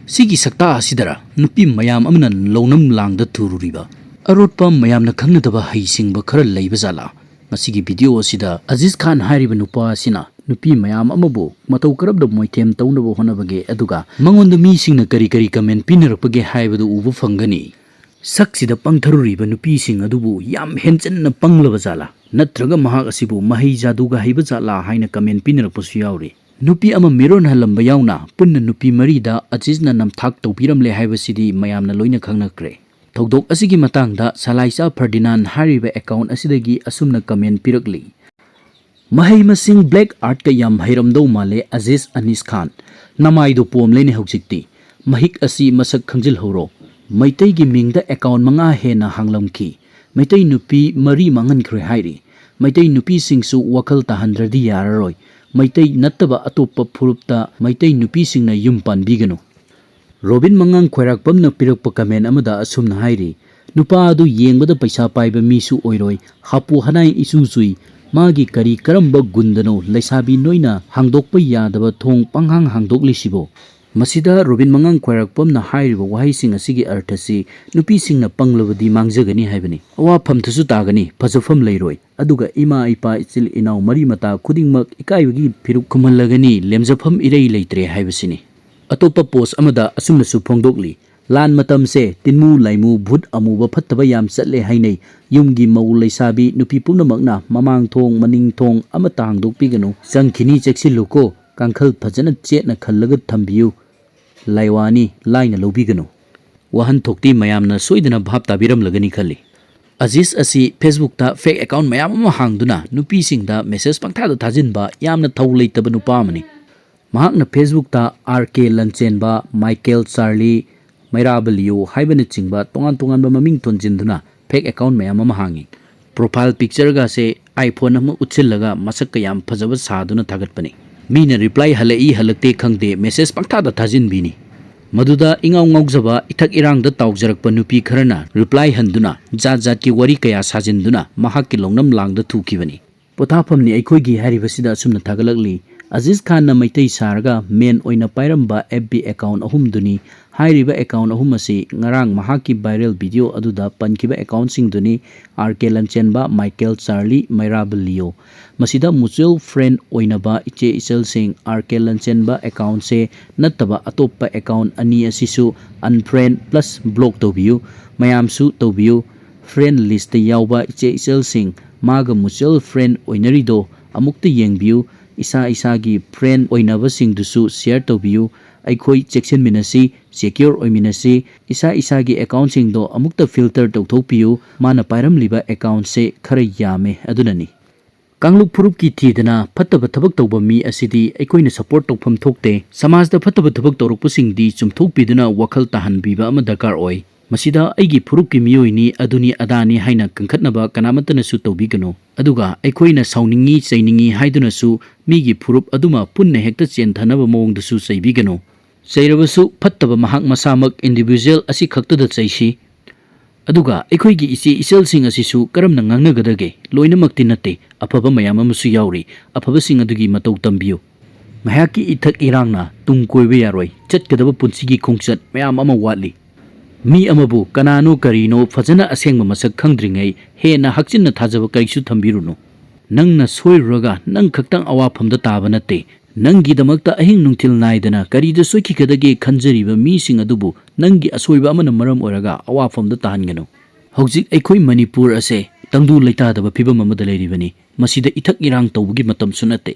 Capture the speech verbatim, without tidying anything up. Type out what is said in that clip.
ꯁꯤꯒꯤ ꯁꯛꯇꯥ ꯑꯁꯤꯗꯔ ꯅꯨꯄꯤ ꯃꯌꯥꯝ ꯑꯃꯅ ꯂꯧꯅꯝ ꯂꯥꯡꯗ ꯊꯨꯔꯨꯔꯤꯕ? ꯑꯔꯣꯠꯄ ꯃꯌꯥꯝꯅ ꯈꯪꯅꯗꯕ ꯍꯩꯁꯤꯡꯕ ꯈꯔ ꯂꯩꯕ ꯖꯥꯠꯂꯥ? ꯉꯁꯤꯒꯤ ꯚꯤꯗꯤꯑꯣ ꯑꯁꯤꯗ ꯑꯖꯤꯖ ꯈꯥꯟ ꯍꯥꯏꯔꯤꯕ ꯅꯨꯄꯥ ꯑꯁꯤꯅ ꯅꯨꯄꯤ ꯃꯌꯥꯝ ꯑꯃꯕꯨ ꯃꯇꯧ ꯀꯔꯝꯅ ꯃꯣꯏꯊꯦꯝ ꯇꯧꯅꯕ ꯍꯣꯠꯅꯕꯒꯦ, ꯑꯗꯨꯒ ꯃꯉꯣꯟꯗ ꯃꯤꯁꯤꯡꯅ ꯀꯔꯤ ꯀꯔꯤ ꯀꯃꯦꯟ ꯄꯤꯅꯔꯛꯄꯒꯦ ꯍꯥꯏꯕꯗꯨ ꯎꯕ ꯐꯪꯒꯅꯤ꯫ ꯁꯛꯁꯤꯗ ꯄꯪꯊꯔꯨꯔꯤꯕ ꯅꯨꯄꯤꯁꯤꯡ ꯑꯗꯨꯕꯨ ꯌꯥꯝ ꯍꯦꯟꯖꯟꯅ ꯄꯪꯂꯕ ꯖꯥꯠꯂꯥ? ꯅꯠꯇ꯭ꯔꯒ ꯃꯍꯥꯛ ꯑꯁꯤꯕꯨ ꯃꯍꯩ ꯖꯥꯗꯨꯒ ꯍꯩꯕ ꯖꯥꯠꯂꯥ ꯍꯥꯏꯅ ꯀꯃꯦꯟ ꯄꯤꯅꯔꯛꯄꯁꯨ ꯌꯥꯎꯔꯤ꯫ ꯅꯨꯄꯤ ꯑꯃ ꯃꯤꯔꯣꯟꯍꯜꯂꯝꯕ ꯌꯥꯎꯅ ꯄꯨꯟꯅ ꯅꯨꯄꯤ ꯃꯔꯤꯗ ꯑꯖꯤꯖꯅ ꯅꯝꯊꯥꯛ ꯇꯧꯕꯤꯔꯝꯂꯦ ꯍꯥꯏꯕꯁꯤꯗꯤ ꯃꯌꯥꯝꯅ ꯂꯣꯏꯅ ꯈꯪꯅꯈ꯭ꯔꯦ꯫ ꯊꯧꯗꯣꯛ ꯑꯁꯤꯒꯤ ꯃꯇꯥꯡꯗ ꯁꯂꯥꯏꯆꯥ ꯐꯔꯗꯤꯅꯥꯟ ꯍꯥꯏꯔꯤꯕ ꯑꯦꯀꯥꯎꯟ ꯑꯁꯤꯗꯒꯤ ꯑꯁꯨꯝꯅ ꯀꯃꯦꯟ ꯄꯤꯔꯛꯂꯤ: "ꯃꯍꯩ ꯃꯁꯤꯡ ꯕ꯭ꯂꯦꯛ ꯑꯥꯔꯠꯀ ꯌꯥꯝ ꯍꯩꯔꯝꯗꯧ ꯃꯥꯜꯂꯦ ꯑꯖꯤꯖ ꯑꯅꯤꯁ ꯈꯥꯟ꯫ ꯅꯃꯥꯏꯗꯣ ꯄꯣꯝꯂꯦꯅꯦ ꯍꯧꯖꯤꯛꯇꯤ꯫ ꯃꯍꯤꯛ ꯑꯁꯤ ꯃꯁꯛ ꯈꯪꯖꯤꯜꯍꯧꯔꯣ꯫ ꯃꯩꯇꯩꯒꯤ ꯃꯤꯡꯗ ꯑꯦꯀꯥꯎꯟ ꯃꯉꯥ ꯍꯦꯟꯅ ꯍꯥꯡꯂꯝꯈꯤ꯫ ꯃꯩꯇꯩ ꯅꯨꯄꯤ ꯃꯔꯤ ꯃꯥꯡꯍꯟꯈ꯭ꯔꯦ ꯍꯥꯏꯔꯤ꯫ ꯃꯩꯇꯩ ꯅꯨꯄꯤꯁꯤꯡꯁꯨ ꯋꯥꯈꯜ ꯇꯥꯍꯟꯗ꯭ꯔꯗꯤ ꯌꯥꯔꯔꯣꯏ꯫ ꯃꯩꯇꯩ ꯅꯠꯇꯕ ꯑꯇꯣꯞꯄ ꯐꯨꯔꯨꯞꯇ ꯃꯩꯇꯩ ꯅꯨꯄꯤꯁꯤꯡꯅ ꯌꯨꯝ ꯄꯥꯟꯕꯤꯒꯅꯨ"꯫ ꯔꯣꯕꯤꯟ ꯃꯉꯥꯡ ꯈ꯭ꯋꯥꯏꯔꯥꯛꯄꯝꯅ ꯄꯤꯔꯛꯄ ꯀꯃꯦꯟ ꯑꯃꯗ ꯑꯁꯨꯝꯅ ꯍꯥꯏꯔꯤ: "ꯅꯨꯄꯥ ꯑꯗꯨ ꯌꯦꯡꯕꯗ ꯄꯩꯁꯥ ꯄꯥꯏꯕ ꯃꯤꯁꯨ ꯑꯣꯏꯔꯣꯏ, ꯍꯥꯄꯨ ꯍꯅꯥꯏ ꯏꯆꯨ ꯆꯨꯏ꯫ ꯃꯥꯒꯤ ꯀꯔꯤ ꯀꯔꯝꯕ ꯒꯨꯟꯗꯅꯣ ꯂꯩꯁꯥꯕꯤ ꯅꯣꯏꯅ ꯍꯥꯡꯗꯣꯛꯄ ꯌꯥꯗꯕ ꯊꯣꯡ ꯄꯪꯍꯥꯡ ꯍꯥꯡꯗꯣꯛꯂꯤꯁꯤꯕꯣ?" ꯃꯁꯤꯗ ꯔꯣꯕꯤꯟ ꯃꯉꯥꯡ ꯈ꯭ꯋꯥꯏꯔꯥꯛꯄꯝꯅ ꯍꯥꯏꯔꯤꯕ ꯋꯥꯍꯩꯁꯤꯡ ꯑꯁꯤꯒꯤ ꯑꯔꯊꯁꯤ ꯅꯨꯄꯤꯁꯤꯡꯅ ꯄꯪꯂꯕꯗꯤ ꯃꯥꯡꯖꯒꯅꯤ ꯍꯥꯏꯕꯅꯤ꯫ ꯑꯋꯥꯐꯝꯗꯁꯨ ꯇꯥꯒꯅꯤ, ꯐꯖꯐꯝ ꯂꯩꯔꯣꯏ꯫ ꯑꯗꯨꯒ ꯏꯃꯥ ꯏꯄꯥ ꯏꯆꯤꯜ ꯏꯅꯥꯎ ꯃꯔꯤ ꯃꯇꯥ ꯈꯨꯗꯤꯡꯃꯛ ꯏꯀꯥꯏꯕꯒꯤ ꯐꯤꯔꯨꯛ ꯈꯨꯝꯍꯜꯂꯒꯅꯤ, ꯂꯦꯝꯖꯐꯝ ꯏꯔꯩ ꯂꯩꯇ꯭ꯔꯦ ꯍꯥꯏꯕꯁꯤꯅꯤ꯫ ꯑꯇꯣꯞꯄ ꯄꯣꯁ ꯑꯃꯗ ꯑꯁꯨꯝꯅꯁꯨ ꯐꯣꯡꯗꯣꯛꯂꯤ: "ꯂꯥꯟ ꯃꯇꯝꯁꯦ ꯇꯤꯟꯃꯨ ꯂꯥꯏꯃꯨ ꯚꯨꯠ ꯑꯃꯨꯕ ꯐꯠꯇꯕ ꯌꯥꯝ ꯆꯠꯂꯦ ꯍꯥꯏꯅꯩ꯫ ꯌꯨꯝꯒꯤ ꯃꯧ ꯂꯩꯁꯥꯕꯤ ꯅꯨꯄꯤ ꯄꯨꯝꯅꯃꯛꯅ ꯃꯃꯥꯡ ꯊꯣꯡ ꯃꯅꯤꯡ ꯊꯣꯡ ꯑꯃꯠꯇ ꯍꯥꯡꯗꯣꯛꯄꯤꯒꯅꯨ꯫ ꯆꯪꯈꯤꯅꯤ, ꯆꯦꯛꯁꯤꯜꯂꯨꯀꯣ꯫ ꯀꯥꯡꯈꯜ ꯐꯖꯅ ꯆꯦꯠꯅ ꯈꯜꯂꯒ ꯊꯝꯕꯤꯌꯨ꯫ ꯂꯥꯏꯋꯥꯅꯤ, ꯂꯥꯏꯅ ꯂꯧꯕꯤꯒꯅꯨ"꯫ ꯋꯥꯍꯟꯊꯣꯛꯇꯤ ꯃꯌꯥꯝꯅ ꯁꯣꯏꯗꯅ ꯚꯥꯞ ꯇꯥꯕꯤꯔꯝꯂꯒꯅꯤ ꯈꯜꯂꯤ꯫ ꯑꯖꯤꯖ ꯑꯁꯤ ꯐꯦꯁꯕꯨꯛꯇ ꯐꯦꯛ ꯑꯦꯀꯥꯎꯟ ꯃꯌꯥꯝ ꯑꯃ ꯍꯥꯡꯗꯨꯅ ꯅꯨꯄꯤꯁꯤꯡꯗ ꯃꯦꯁꯦꯖ ꯄꯪꯊꯥꯗ ꯊꯥꯖꯤꯟꯕ ꯌꯥꯝꯅ ꯊꯧ ꯂꯩꯇꯕ ꯅꯨꯄꯥ ꯑꯃꯅꯤ꯫ ꯃꯍꯥꯛꯅ ꯐꯦꯁꯕꯨꯛꯇ ꯑꯥꯔ ꯀꯦ ꯂꯟꯆꯦꯟꯕ, ꯃꯥꯏꯀꯦꯜ ꯆꯥꯔꯂꯤ, ꯃꯩꯔꯥꯕ ꯂꯤꯌꯣ ꯍꯥꯏꯕꯅꯆꯤꯡꯕ ꯇꯣꯉꯥꯟ ꯇꯣꯉꯥꯟꯕ ꯃꯃꯤꯡ ꯊꯣꯟꯖꯤꯟꯗꯨꯅ ꯐꯦꯛ ꯑꯦꯀꯥꯎꯟ ꯃꯌꯥꯝ ꯑꯃ ꯍꯥꯡꯉꯤ꯫ ꯄ꯭ꯔꯣꯐꯥꯏꯜ ꯄꯤꯛꯆꯔꯒꯁꯦ ꯑꯥꯏꯐꯣꯟ ꯑꯃ ꯎꯠꯁꯤꯜꯂꯒ ꯃꯁꯛꯀ ꯌꯥꯝ ꯐꯖꯕ ꯁꯥꯗꯨꯅ ꯊꯥꯒꯠꯄꯅꯤ꯫ ꯃꯤꯅ ꯔꯤꯄ꯭ꯂꯥꯏ ꯍꯜꯂꯛꯏ ꯍꯜꯂꯛꯇꯦ ꯈꯪꯗꯦ, ꯃꯦꯁꯦꯖ ꯄꯪꯊꯥꯗ ꯊꯥꯖꯤꯟꯕꯤꯅꯤ꯫ ꯃꯗꯨꯗ ꯏꯉꯥꯎ ꯉꯥꯎꯖꯕ ꯏꯊꯛ ꯏꯔꯥꯡꯗ ꯇꯥꯎꯖꯔꯛꯄ ꯅꯨꯄꯤ ꯈꯔꯅ ꯔꯤꯄ꯭ꯂꯥꯏ ꯍꯟꯗꯨꯅ ꯖꯥꯠ ꯖꯥꯠꯀꯤ ꯋꯥꯔꯤ ꯀꯌꯥ ꯁꯥꯖꯤꯟꯗꯨꯅ ꯃꯍꯥꯛꯀꯤ ꯂꯧꯅꯝ ꯂꯥꯡꯗ ꯊꯨꯈꯤꯕꯅꯤ꯫ ꯄꯣꯊꯥꯐꯝꯅꯤ ꯑꯩꯈꯣꯏꯒꯤ ꯍꯥꯏꯔꯤꯕꯁꯤꯗ ꯑꯁꯨꯝꯅ ꯊꯥꯒꯠꯂꯛꯂꯤ: ꯑꯖꯤꯁ ꯈꯥꯟꯅ ꯃꯩꯇꯩ ꯁꯥꯔꯒ ꯃꯦꯟ ꯑꯣꯏꯅ ꯄꯥꯏꯔꯝꯕ ꯑꯦꯐ ꯕꯤ ꯑꯦꯀꯥꯎꯟ ꯑꯍꯨꯝꯗꯨꯅꯤ꯫ ꯍꯥꯏꯔꯤꯕ ꯑꯦꯀꯥꯎꯟ ꯑꯍꯨꯝ ꯑꯁꯤ ꯉꯔꯥꯡ ꯃꯍꯥꯛꯀꯤ ꯚꯥꯏꯔꯦꯜ ꯚꯤꯗꯤꯑꯣ ꯑꯗꯨꯗ ꯄꯟꯈꯤꯕ ꯑꯦꯀꯥꯎꯟꯁꯤꯡꯗꯨꯅꯤ: ꯑꯥꯔ ꯀꯦ ꯂꯟꯆꯦꯟꯕ, ꯃꯥꯏꯀꯦꯜ ꯆꯥꯔꯂꯤ, ꯃꯩꯔꯥꯕ ꯂꯤꯌꯣ꯫ ꯃꯁꯤꯗ ꯃ꯭ꯌꯨꯆꯨꯑꯦꯜ ꯐ꯭ꯔꯦꯟ ꯑꯣꯏꯅꯕ ꯏꯆꯦ ꯏꯆꯜꯁꯤꯡ ꯑꯥꯔ ꯀꯦ ꯂꯟꯆꯦꯟꯕ ꯑꯦꯀꯥꯎꯟꯁꯦ ꯅꯠꯇꯕ ꯑꯇꯣꯞꯄ ꯑꯦꯀꯥꯎꯟ ꯑꯅꯤ ꯑꯁꯤꯁꯨ ꯑꯟꯐ꯭ꯔꯦꯟ ꯄ꯭ꯂꯁ ꯕ꯭ꯂꯣꯛ ꯇꯧꯕꯤꯌꯨ꯫ ꯃꯌꯥꯝꯁꯨ ꯇꯧꯕꯤꯌꯨ꯫ ꯐ꯭ꯔꯦꯟ ꯂꯤꯁꯇ ꯌꯥꯎꯕ ꯏꯆꯦ ꯏꯆꯜꯁꯤꯡ ꯃꯥꯒ ꯃ꯭ꯌꯨꯆꯨꯑꯦꯜ ꯐ꯭ꯔꯦꯟ ꯑꯣꯏꯅꯔꯤꯗꯣ ꯑꯃꯨꯛꯇ ꯌꯦꯡꯕꯤꯌꯨ꯫ ꯏꯁꯥ ꯏꯁꯥꯒꯤ ꯐ꯭ꯔꯦꯟ ꯑꯣꯏꯅꯕꯁꯤꯡꯗꯨꯁꯨ ꯁꯤꯌꯔ ꯇꯧꯕꯤꯌꯨ꯫ ꯑꯩꯈꯣꯏ ꯆꯦꯛꯁꯤꯟꯃꯤꯟꯅꯁꯤ, ꯁꯦꯀ꯭ꯌꯣꯔ ꯑꯣꯏꯃꯤꯟꯅꯁꯤ꯫ ꯏꯁꯥ ꯏꯁꯥꯒꯤ ꯑꯦꯀꯥꯎꯟꯁꯤꯡꯗꯣ ꯑꯃꯨꯛꯇ ꯐꯤꯜꯇꯔ ꯇꯧꯊꯣꯛꯄꯤꯌꯨ꯫ ꯃꯥꯅ ꯄꯥꯏꯔꯝꯂꯤꯕ ꯑꯦꯀꯥꯎꯟꯁꯦ ꯈꯔ ꯌꯥꯝꯃꯦ ꯑꯗꯨꯅꯅꯤ꯫ ꯀꯥꯡꯂꯨꯞ ꯐꯨꯔꯨꯞꯀꯤ ꯊꯤꯗꯅ ꯐꯠꯇꯕ ꯊꯕꯛ ꯇꯧꯕ ꯃꯤ ꯑꯁꯤꯗꯤ ꯑꯩꯈꯣꯏꯅ ꯁꯄꯣꯔꯠ ꯇꯧꯐꯝ ꯊꯣꯛꯇꯦ꯫ ꯁꯃꯥꯖꯗ ꯐꯠꯇꯕ ꯊꯕꯛ ꯇꯧꯔꯛꯄꯁꯤꯡꯗꯤ ꯆꯨꯝꯊꯣꯛꯄꯤꯗꯨꯅ ꯋꯥꯈꯜ ꯇꯥꯍꯟꯕꯤꯕ ꯑꯃ ꯗꯔꯀꯥꯔ ꯑꯣꯏ꯫ ꯃꯁꯤꯗ "ꯑꯩꯒꯤ ꯐꯨꯔꯨꯞꯀꯤ ꯃꯤꯑꯣꯏꯅꯤ, ꯑꯗꯨꯅꯤ ꯑꯗꯥꯅꯤ" ꯍꯥꯏꯅ ꯀꯟꯈꯠꯅꯕ ꯀꯅꯥꯃꯠꯇꯅꯁꯨ ꯇꯧꯕꯤꯒꯅꯨ꯫ ꯑꯗꯨꯒ "ꯑꯩꯈꯣꯏꯅ ꯁꯥꯎꯅꯤꯡꯉꯤ, ꯆꯩꯅꯤꯡꯉꯤ" ꯍꯥꯏꯗꯨꯅꯁꯨ ꯃꯤꯒꯤ ꯐꯨꯔꯨꯞ ꯑꯗꯨꯃ ꯄꯨꯟꯅ ꯍꯦꯛꯇ ꯆꯦꯟꯊꯅꯕ ꯃꯑꯣꯡꯗꯁꯨ ꯆꯩꯕꯤꯒꯅꯨ꯫ ꯆꯩꯔꯕꯁꯨ ꯐꯠꯇꯕ ꯃꯍꯥꯛ ꯃꯁꯥꯃꯛ, ꯏꯟꯗꯤꯚꯤꯖꯨꯋꯦꯜ ꯑꯁꯤ ꯈꯛꯇꯗ ꯆꯩꯁꯤ꯫ ꯑꯗꯨꯒ ꯑꯩꯈꯣꯏꯒꯤ ꯏꯆꯦ ꯏꯆꯜꯁꯤꯡ ꯑꯁꯤꯁꯨ ꯀꯔꯝꯅ ꯉꯥꯡꯅꯒꯗꯒꯦ? ꯂꯣꯏꯅꯃꯛꯇꯤ ꯅꯠꯇꯦ, ꯑꯐꯕ ꯃꯌꯥꯝ ꯑꯃꯁꯨ ꯌꯥꯎꯔꯤ꯫ ꯑꯐꯕꯁꯤꯡ ꯑꯗꯨꯒꯤ ꯃꯇꯧ ꯇꯝꯕꯤꯌꯨ꯫ ꯉꯥꯏꯍꯥꯛꯀꯤ ꯏꯊꯛ ꯏꯔꯥꯡꯅ ꯇꯨꯡ ꯀꯣꯏꯕ ꯌꯥꯔꯣꯏ꯫ ꯆꯠꯀꯗꯕ ꯄꯨꯟꯁꯤꯒꯤ ꯈꯣꯡꯆꯠ ꯃꯌꯥꯝ ꯑꯃ ꯋꯥꯠꯂꯤ꯫ ꯃꯤ ꯑꯃꯕꯨ ꯀꯅꯥꯅꯣ ꯀꯔꯤꯅꯣ ꯐꯖꯅ ꯑꯁꯦꯡꯕ ꯃꯁꯛ ꯈꯪꯗ꯭ꯔꯤꯉꯩ ꯍꯦꯟꯅ ꯍꯛꯆꯤꯟꯅ ꯊꯥꯖꯕ ꯀꯔꯤꯁꯨ ꯊꯝꯕꯤꯔꯨꯅꯨ꯫ ꯅꯪꯅ ꯁꯣꯏꯔꯨꯔꯒ ꯅꯪ ꯈꯛꯇꯪ ꯑꯋꯥꯐꯝꯗ ꯇꯥꯕ ꯅꯠꯇꯦ꯫ ꯅꯪꯒꯤꯗꯃꯛꯇ ꯑꯍꯤꯡ ꯅꯨꯡꯊꯤꯜ ꯅꯥꯏꯗꯅ ꯀꯔꯤꯗ ꯁꯣꯏꯈꯤꯒꯗꯒꯦ ꯈꯟꯖꯔꯤꯕ ꯃꯤꯁꯤꯡ ꯑꯗꯨꯕꯨ ꯅꯪꯒꯤ ꯑꯁꯣꯏꯕ ꯑꯃꯅ ꯃꯔꯝ ꯑꯣꯏꯔꯒ ꯑꯋꯥꯐꯝꯗ ꯇꯥꯍꯟꯒꯅꯨ꯫ ꯍꯧꯖꯤꯛ ꯑꯩꯈꯣꯏ ꯃꯅꯤꯄꯨꯔ ꯑꯁꯦ ꯇꯪꯗꯨ ꯂꯩꯇꯥꯗꯕ ꯐꯤꯕꯝ ꯑꯃꯗ ꯂꯩꯔꯤꯕꯅꯤ꯫ ꯃꯁꯤꯗ ꯏꯊꯛ ꯏꯔꯥꯡ ꯇꯧꯕꯒꯤ ꯃꯇꯝꯁꯨ ꯅꯠꯇꯦ꯫